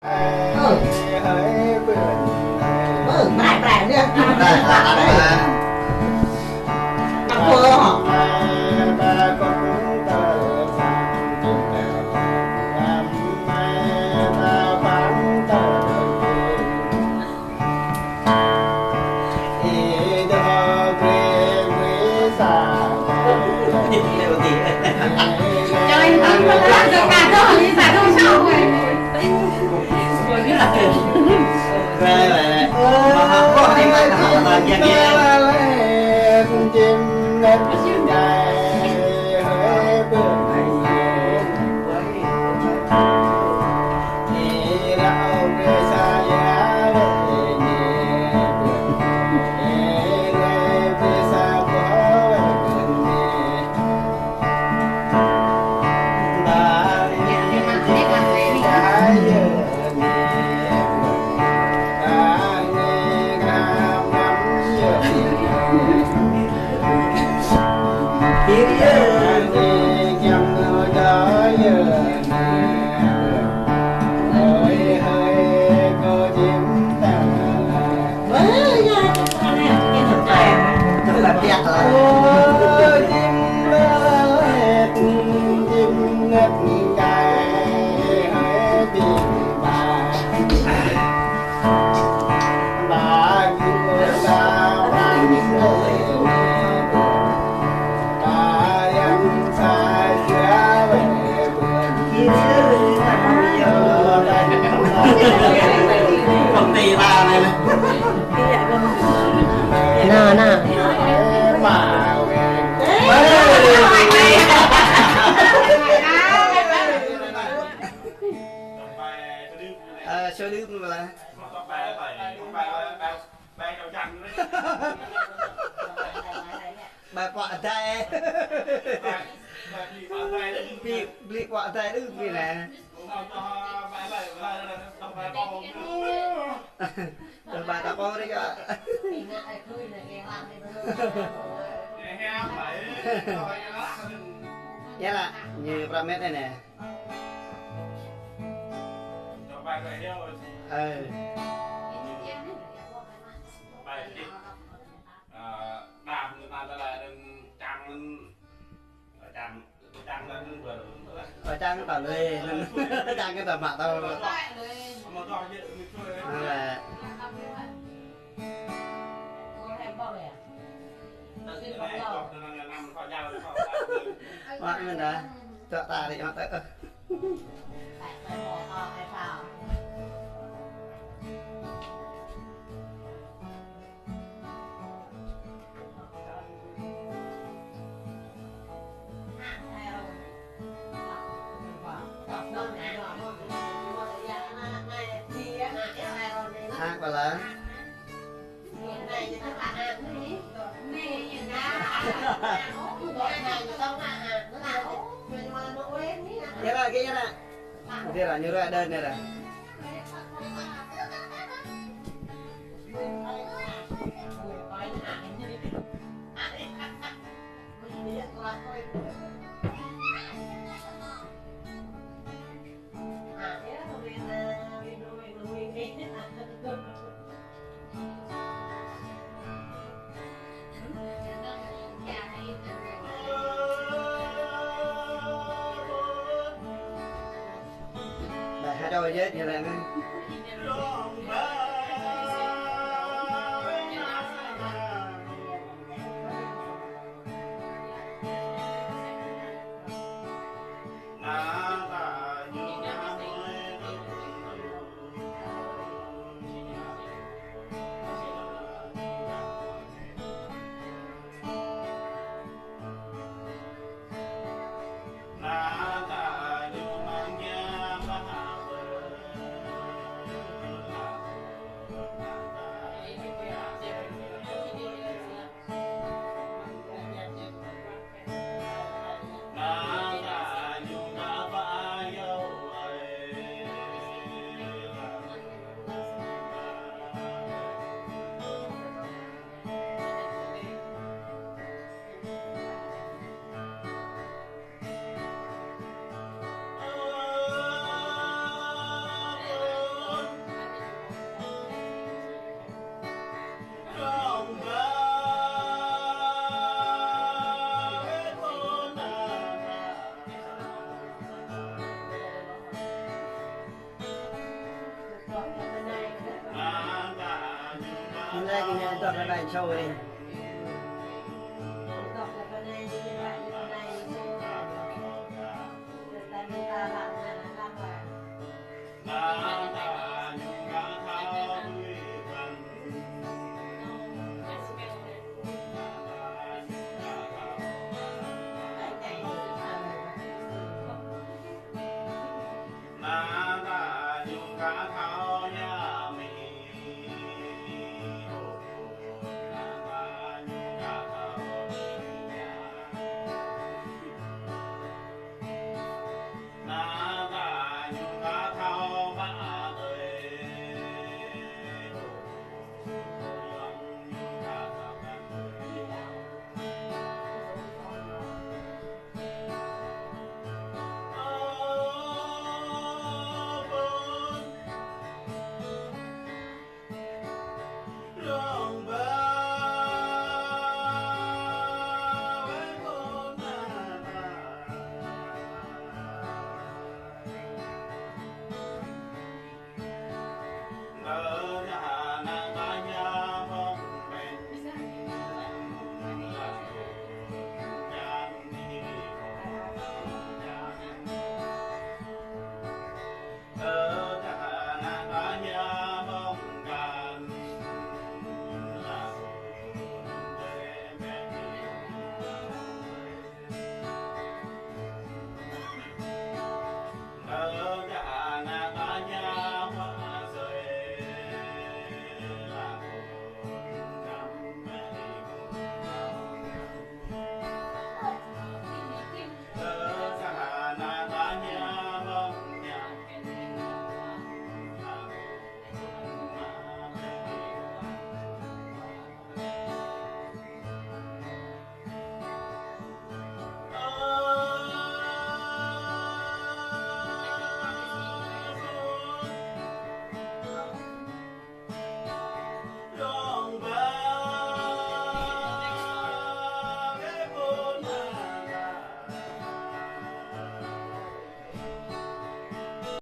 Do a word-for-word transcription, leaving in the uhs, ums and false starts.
Ơ. Ơ, mãi mãi đi. Mãi mãi đi. Mãi mãi. Nè, nè. Ơ, số đứa mà là. Bài pọ đai. Bi, bli pọ đai ư bi nè. Tơl ba ta pô đi kơ. Yơh lah, ñu prăm mĕt anai nè. Ơ. Ơ, čang ta lui, čang ta mă ta. Nè. Mă mơ̆n dah. Čŏk ta ri mă ta. Hă, pala? Yơh lah, kơ yơh lah. Yơh lah, ñu ră đơn yơh lah. Đại hai đôi chứ, như là Hôm nay thì nhà tôi phải bài show đi.